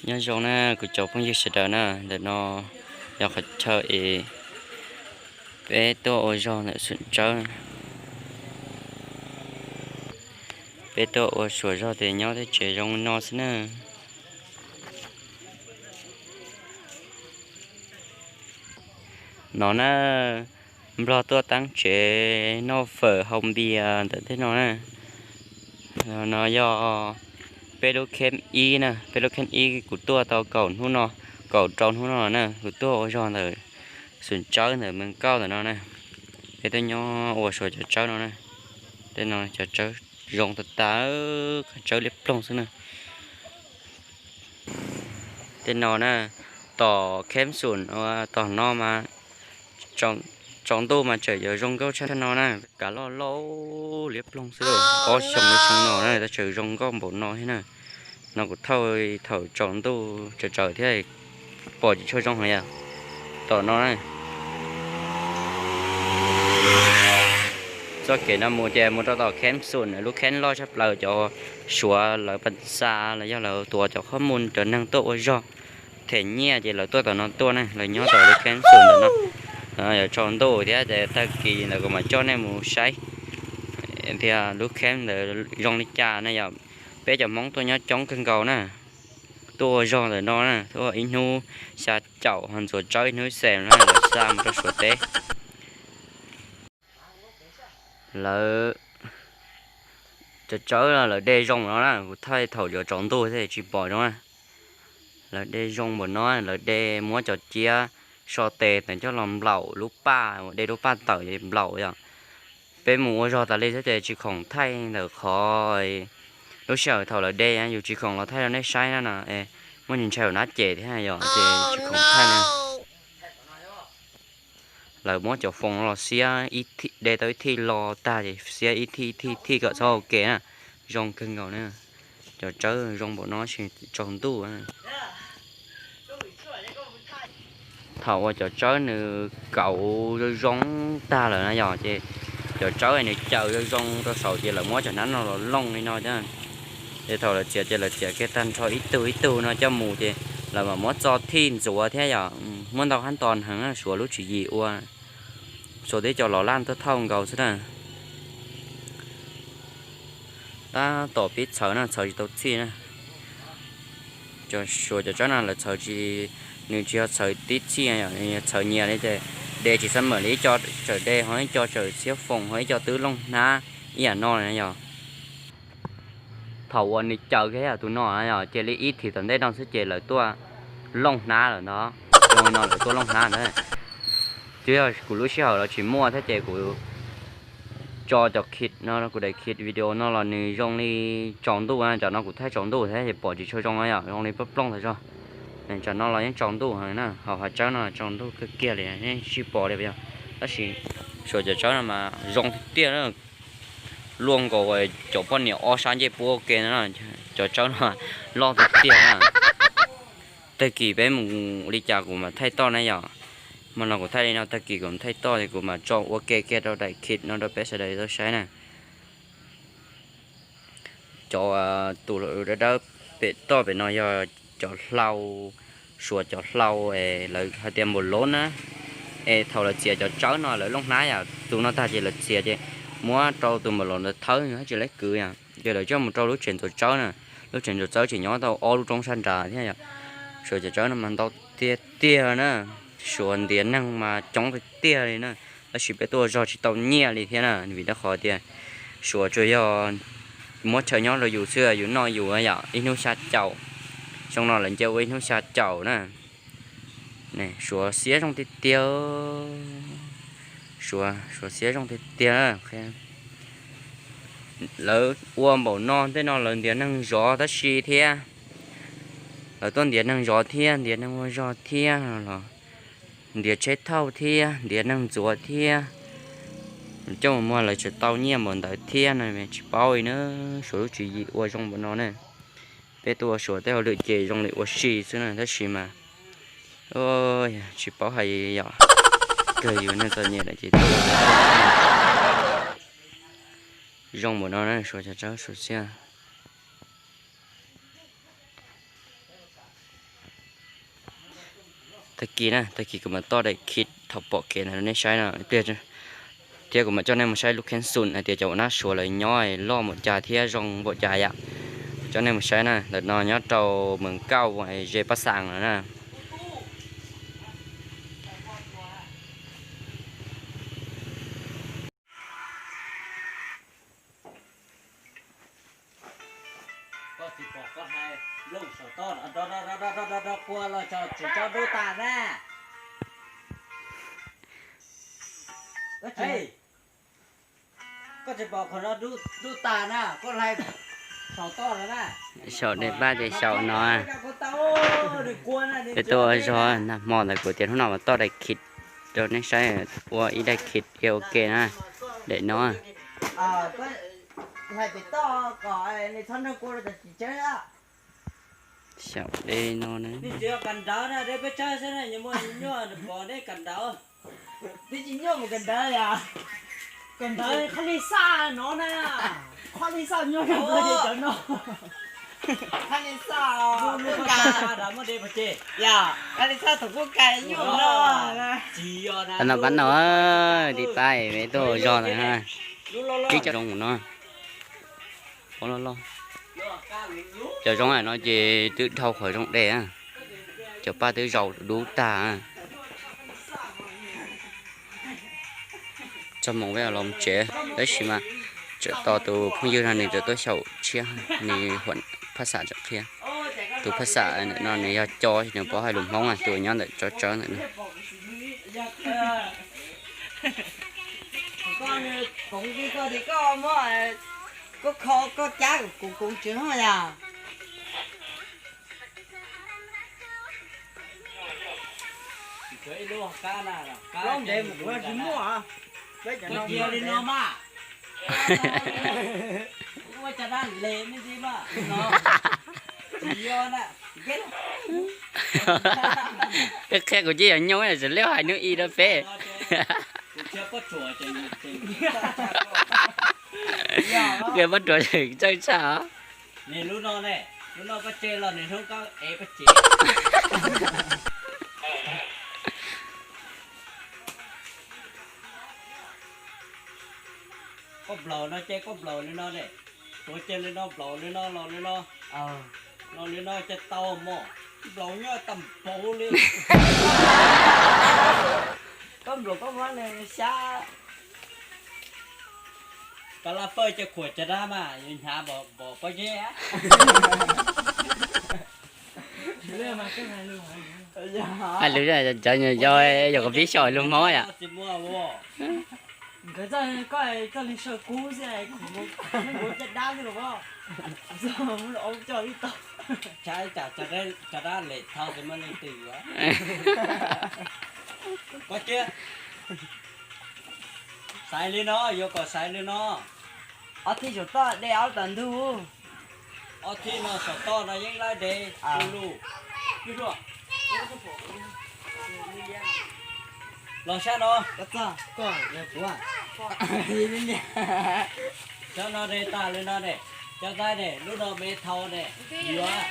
Nyob zoo na kuv cov phooj ywg sawv daws na, ntawm no yog qhov chaw es peb tuaj ua zog ntawm Xum Tsawb. Peb tuaj ua suav zog ces nyob tej tsev zoo no xwb na. No na, Nplog tuaj taab tsev noj fawm haus npias ntawm tej no na. No yog peb lub kheeb ib na, peb lub kheeb ib kuv tuaj tau kaum hnub no, kaum rau hnub no na, kuv tuaj ua zog ntawm Xum Tsawb ntawm Mees Kauj ntawm no na. Peb tuaj nyob ua suav cov tsawb no na. Tej no cov tsawb zoo tag tag, qhov tsawb liab ploog xwb na. Tej no na, tom kheeb Xum ua tom no mas tsaus ntuj mas tseem yuav zoo nkauj tshaj no na. Kav loj loj liab ploog xwb, ob xyoo li xyoo no na tab tseem zoo nkauj npaum no thiab na. No kuv thauj thaum tsaus ntuj tsawv tsawv thiab, pom tsis tshua zoo heev yom. Tom no na, txoj kev no mus ces mus rau tom kheeb Xum, lub kheeb loj tshaj plaws, cov suav lawv pas xa los yog lawv tuav cov qhob mus cov neeg tuaj ua zog them nyiaj ces lawv tuaj tom no tuaj na, lawv nyob tom lub kheeb Xum ntawm no. Yog tsaus ntuj thiab ces tag kis ntawd kuv mam coj nej mus saib tias lub kheeb ntawd zoo li cas na yom. Peb cov Hmoob tuaj nyob coob kawg nkaus na, tuaj ua zog ntawm no na, tuaj ib hnub xya caum ho ntxuav tsawb ib hnub xees na, lawv xa mus rau Suav teb. Lawv cov tsawb lawv de zoo no na, kuv thaij thaum yuav tsaus ntuj thiab tsis pom zoo na. Lawv de zoo npaum no, lawv de muab cov ciab so tes tawm coj los nplaum lub paj, de lub paj tawm nplaum yom. Peb mus ua zog tas li xwb ces tsis khoom thaij ntawm qhov lub sij hawm thaum lawv de, yus tsis khoom los thaij rau nej saib na no, muaj ntshai nab cem thiab yom, ces tsis khoom thaij na. Lawv muab cov foos los xiab, de tau ib thij los tag ces xiab ib thij ib thij ib thij kom txhob ua ke na. Zoo kawg nkaus na. Cov tsawb zoo npaum no tsis tsaus ntuj. Thaum uas cov tsawb nws kauv zoo zoo tag lawm na yom, ces cov tsawb nws caws zoo zoo rau saud ces lawv muab cov hnab no los looj li no thiab. Ces thaum lawv txiav ces lawv txiav kiag tag nrho ib tug ib tug no coj mus ces lawv mam muab txo thij ntxuav thiab yom. Muaj ntau qab tos heev na, suav lub tswv yim ua, suav tib co los laj tuaj thauj nkaus xwb na. Tab tom pib txhawv na, txhawv tsis tau txhij na. Suav cov tsawb no lawv txhawv tsis, nws tsis yog txhawv tib txhij, txhawv nyias li ces de tsis xab mam li, ib co txawm de ho ib co txawm xiab foos ho ib co twb looj hnab ib yam no na yom. Thaum uas nws caws kiag tus no yom, cia li ib thim tom ntej no xwb ces lawv tuaj looj hnab lawm ntag. Zoo li no lawv tuaj looj hnab ntag. Twb yog kuv lub sij hawm los tsis muaj thiab ces kuv tso cov khit no, kuv daim khit video no los nws zoo li tsaus ntuj, tsam no kuv thaij tsaus ntuj thiab ces pom tsis tshua zoo yom, zoo li plooj plooj tas zog. Tsam no los yeej tsaus ntuj heev na, hauv hav tsawb no tsaus ntuj kawg kiag li, yeej tsis pom li yom. Tab sis suav cov tsawb no mas zoo tiag tiag na, luaj nkaus cov poj niam ob sab ncej puab ua ke no, cov tsawb no loj tiag tiag na. Tag kis peb mus li cas kuv mam thaij toj na yom. Hmo no kuv thaij li no, tag kis kuv mam thaij toj es kuv mam tso ua ke kiag rau daim khit no rau peb sawv daws tau saib na. Cov tus dawb dawb pem toj pem no yog cov hlau, suav cov hlau es lawv hais tias npaum lov na. Es thaum lawv txiav cov tsawb no lawv looj hnab yom, tus no tag ces lawv txiav ces muab rau tus npaum lov ntawd thawb, tsis lawv kwv yom, ces lawv coj mus rau lub tsev ntxuav tsawb na. Lub tsev ntxuav tsawb tseem nyob tau ob lub roob sab nrad thiab yom. Suav cov tsawb no mas ntau tiag tiag na, suav ntiav neeg mas coob tiag tiag li na. Tab sis peb tuaj zog tsis tau nyiaj li thiab na, vim rau qhov tias suav tsuas yog muab chaw nyob rau yus xwb, yus noj yus yom, ib hnub xya caum. Xyoo no lawv nce ua ib hnub xya caum na. Suav xiab zoo tiag tiag, suav xiab zoo tiag tiag. Lawv ua npaum no tej no lawv ntiav neeg zov tab sis thiab, lawv tuaj ntiav neeg zov thiab ntiav neeg ua zog thiab los ntiav tsheb thauj thiab ntiav neeg ntxuav thiab, coj mus muag lawv tseem tau nyiaj npaum ntawd thiab no tsis paub li na. Suav lub tswv yim ua zoo npaum no na. Peb tuaj ua suav tej hauj lwm ces zoo li ua si xwb na, tab sis mas tsis paub hais yom, kawg yus neeg txom nyem lawm ces zoo npaum no na, suav cov tsawb suav xiab. Tag kis na, tag kis kuv mam toj daim khib thaum pom kev ntawd rau nej saib no ib pliag, thiab kuv mam coj nej mus saib lub kheej xum hais tias cov uas nab suav lawv nyob loj npaum cas thiab zoo npaum cas yom. Coj nej mus saib na, ntawm no nyob rau Mees Kauj ze Paj Xaas no na. Koj tsis pom koj hais nplooj saum toj no, rov rov rov rov rov rov qua los tso tsis tso dub tas na. Koj tsis pom qhov no dub tas na, koj hlais saum toj no na. Saum dej paj ces saum no. Peb tuaj ua zog nag hmo ntawd kuv tias hnub no mas toj daim khib rau nej saib, ua ib daim khib ua ke na, daim no. Saum dej no na. Qhov li xaj no na, qhov li xaj nyuaj rau cov no. Qhov li xaj thaum kuj kais nyuaj no. Pab no, pab no, di pab peb tuaj zog ntawd na. Ib cov zoo no, loj loj. Cov zoo no ces twb dhau qhov zoo dej, cov paj twb zaus dub tag. Txog moos peb los tsev, tab sis mas tseem tos tus phooj ywg no nws tseem tuaj xyaum tshiab, nws huam phaj xam tseem qhia. Tus phaj xam no nws yog co, nws paub hais lus Hmoob, tus nyob ntawm tsawb tsawb ntawm no. Koj kho koj cab kuv kuv tsis hoj yam. Plaub ntev mus kuv tsis muaj. Cia li no mas. Ua cas dab le me ntsis mas. Tsis yog na. Qhia kuv cia yog nyob tsis liab hais hnub ib rau peb. Qhia pob tsuas tseem txawj tshaj os. Nws lub no ne, lub no koj tseg los nws hnub koj ev koj cev. Koj nplaum no ces koj nplaum li no ne, tuav cia li no nplaum li no los li no, los li no ces tau mos, nplaum nyob tau npaum li. Koj nplaum koj muab nws xyab. Koj laj fawj ces khuam caj dab mas yuav hnyav npaum pob zeb. Hais lus cov yog yog koj pib xyaum lus Hmoob yom. Nkawd txoj koj txoj li saw kub xwb, kuv caj dab xwb los. Coj ib tau. Tsam cov dab lem thau tes muaj leej twg yuav. Koj cia xaiv li no, yuav kom xaiv li no. Ob thij saum toj de ob tag ntug. Ob thij no saum toj no yeej laib de. Lus los sab no. Sab no de tas li no ne. Cov ntxaib ne, lub no me thau ne. Yuav.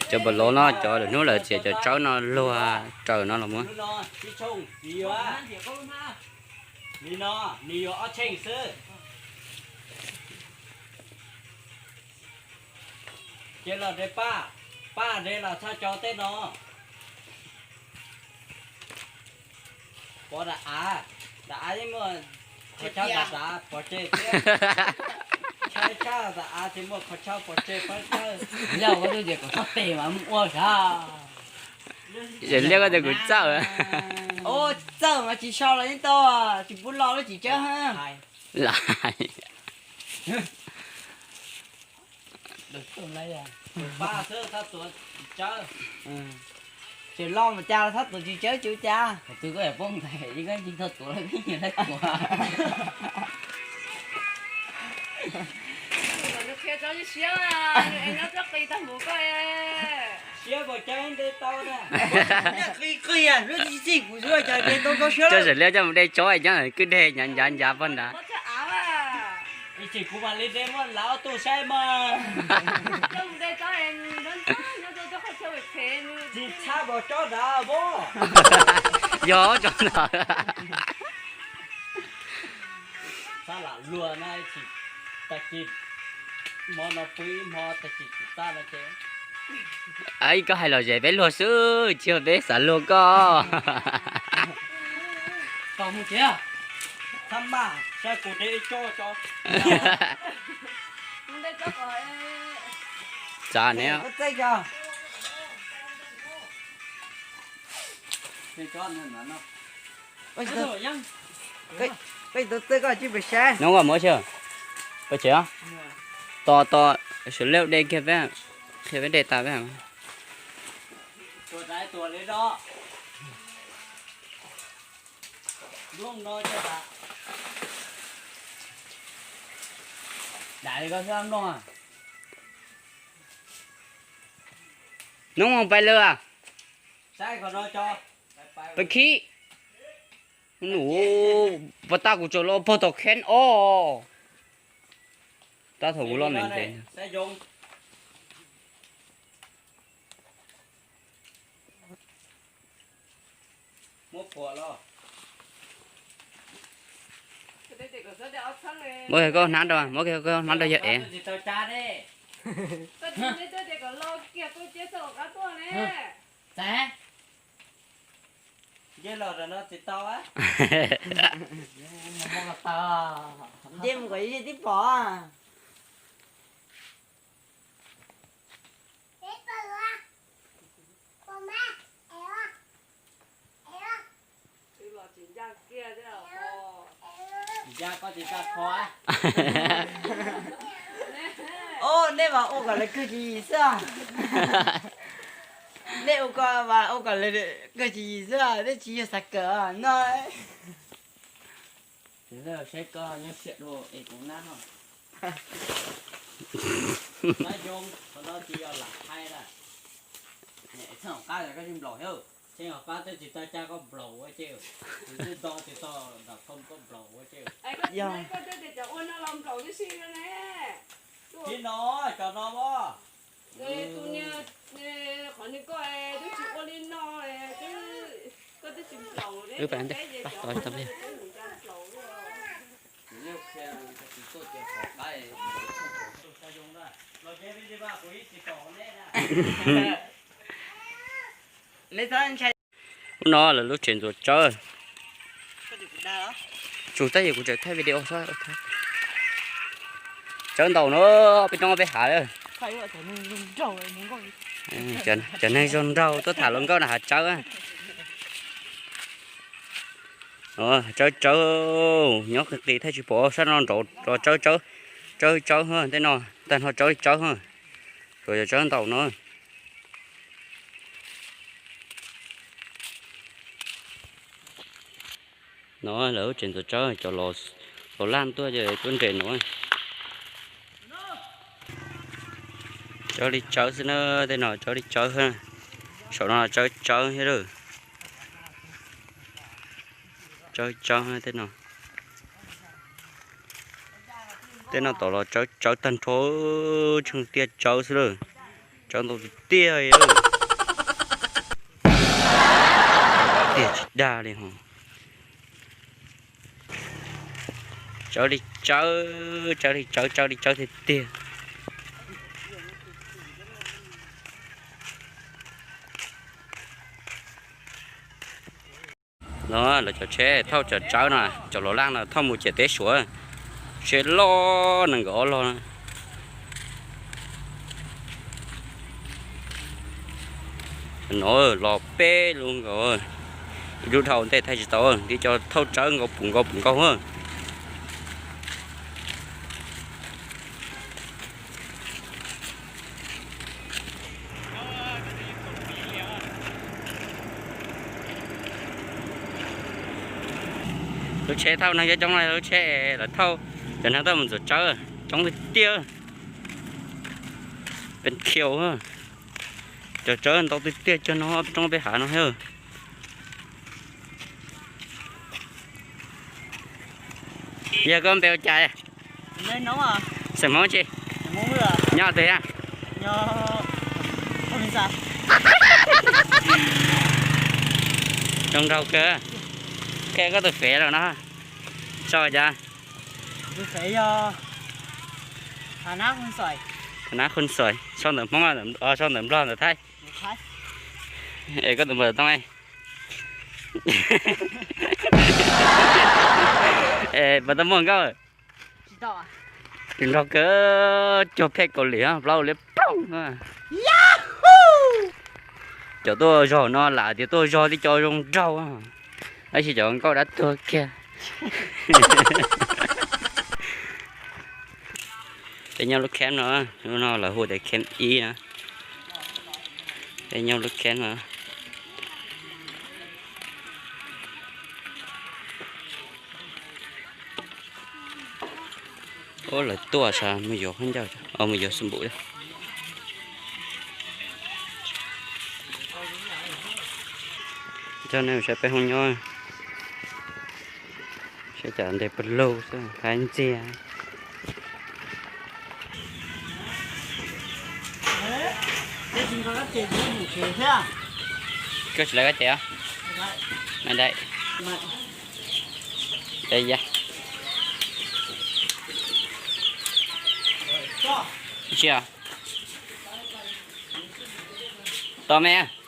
Cov npaum lov no cov lwm hnub lawv txiav cov tsawb no luag raws no los muab. Lub no ib tshooj, nws yuav. Li no, nws yuav ob tsheej xwb. Ces los de paj, paj de los txhob cov tej no. Pov dam av, dam av yeej muaj qhov chaw dam av pov tseg thiab. Chaw tshaj dam av tsis muaj qhov chaw pov tseg pab tawg. Yog ua tus ces kom txhob tes mas mus ua sav. Liab koj tias kuv txawj. Txawj mas tsis so los yeej tau, tsis pub lo lub tsis tsawb. Lais. Paj xwb txhob tuav tsis tsawb. Tseem loj mas cas los txhob tuav tsis tsawb tsis ua cas. Qhov twg koj yuav poob ntxhais yeej koj tsis txhob tuav los koj nyiam txhob tuav. Siab kom cov nte tau na. Qi qi lub txij kuv xwb, cov nte tau tau siab. Coj Zam Liab coj mus de tsob nyob kwj deg nyav nyav nyav pog nrad. Ib txhij kuv mam li de muab lav ob tug saib mas. Tsis txhab nkaus tsob nrad pob. Yog tsob nrad. Txhab lam luag na, tsis, tag kis hmo no pw ib hmo tag kis tsis txhab no ces. Ib koj hais los zem peb luag xwb, tsis yog peb xav luag koj. Txhab maj, saib kuv de ib tsob tso. Txav ne. Koj tus txawj koj tsis pes saib. Nub koj muab xwb. Pes tsev. Tos tos, sawv lej de kiag peb, qhia peb de tas peb. Nub pais lawm. Pais khib. Nub, pas tas kuv tseem los pog tom kheeb os. Tab thaum kuv los me ntsev. Muab koj hnab rau, muab koj hnab rau yog ev. Nce mus kom tib pom. Ncaj koj tsis tau kho. Os, nej mas ua kom lawv kawg tswv yim xwb. Nej ua ko mas ua kom lawv kawg tswv yim xwb, nej tsis yog xav kawm no. Saib koj nyob siab dua es kuv nab no. Nab zoo, qhov no tsis yog lam hais lawm. Txheej qab koj tsis nplaum thiab, txheej qab twb tsis tau caj koj nplaum ua ces, twb do tsis tau nram thoob koj nplaum ua ces. Tib no, cov no mas. Tus niag, qhov niag koj twb tsis ua li no, koj twb tsis nplaum ne. Hnub no lawv lub tsev ntxuav tsawb. Tsum tab sis kuv tseem thaij video xwb. Tsawb ntaus no, peb roob peb hav. Cov neeg zoo nraug tuaj tham hluas nkauj no hav tsawb. Tsawb tsawb, nyob qis qis thiaj tsis pom, sab no nraud tsawb tsawb, tsawb tsawb tej no, tag nrho tsawb li tsawb, tsuas yog tsawb ntaus no. No lawv lub tsev ntxuav tsawb, cov los laj tuaj ces tuaj nres no. Tsawb li tsawb xwb na, tej no tsawb li tsawb. Saum no tsawb tsawb thiab lawm. Tsawb tsawb tej no. Tej no tom los tsawb tsawb tag nrho, tsheej tiaj tsawb xwb lawm. Tsawb ntau tiag tiag li. Tiag tsis dag li ho. Tsawb li tsawb, tsawb li tsawb, tsawb li tsawb tiag tiag. No lawv cov tsheb thauj cov tsawb no, cov los laj no thauj mus ciam teb Suav. Tsheb loj nees nkaum ob log. No los peb lub nkaus, ib lub dhau ntej thaij tsis tau, nti cov thauj tsawb nkaus pum nkaus pum nkaus. Lub tsheb thauj neeg coob coob na, lub tsheb lawv thauj cov neeg tuaj mus ntxuav tsawb coob tiag tiag. Pes khiaus, cov tsawb ntau tiag tiag cog no peb roob peb hav no thiab. Yog koj npe ua cas? Xeem Hmoob tsi? Nyob twg thiab? Zoo nraug kawg. Koj tus fev los no, sau cas? Tha nab khun xois, sau ntawm Hmoob, sau ntawm Nplog ntawm Thaib. Es koj tus npawb tau, es puas tau muaj nkauj? Tsis nrog kawg, cuag phej Kaus Lim plaub liab ploog. Cov tuaj zog no lam tias tuaj zog thiab cov zoo nraug, tab sis cov nkauj dab tuag kiag. Peb nyob lub camp no, lub no lawv hu tias camp ib na. Peb nyob lub camp no. Ub, lawv tuaj sav mus yuav khaub ncaws, mus yuav xab npum. Coj nej saib peb hoob nyob, saib cas ntev pawg lug xwb, haib ntxiag. Koj tsis lawv kab ces os? Sia, to me.